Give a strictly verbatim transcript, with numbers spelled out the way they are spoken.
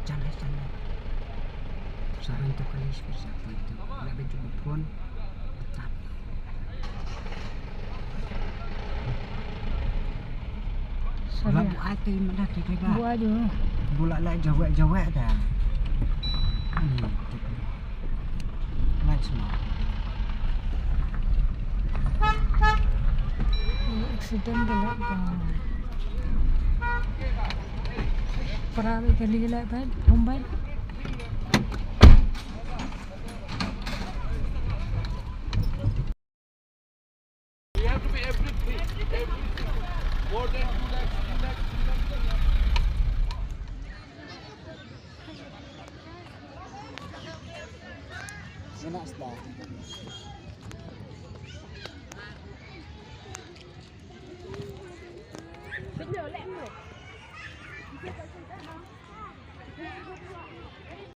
Jan, eh, jan, eh. Sa rang tu kali, sa rang tu. Lah, ben cuba phone. Tap. Sorry. Lah, buat tu, mana tu, tu, bah. Buat aja. Bola lah jawek-jawek dah. Ani, tu. Lah, semua. Accident dah lah, bah. Para kali lah, bah. Umbai. We have to be everything, everything. More than two lakhs, three lakhs, three lakhs. Enough stuff.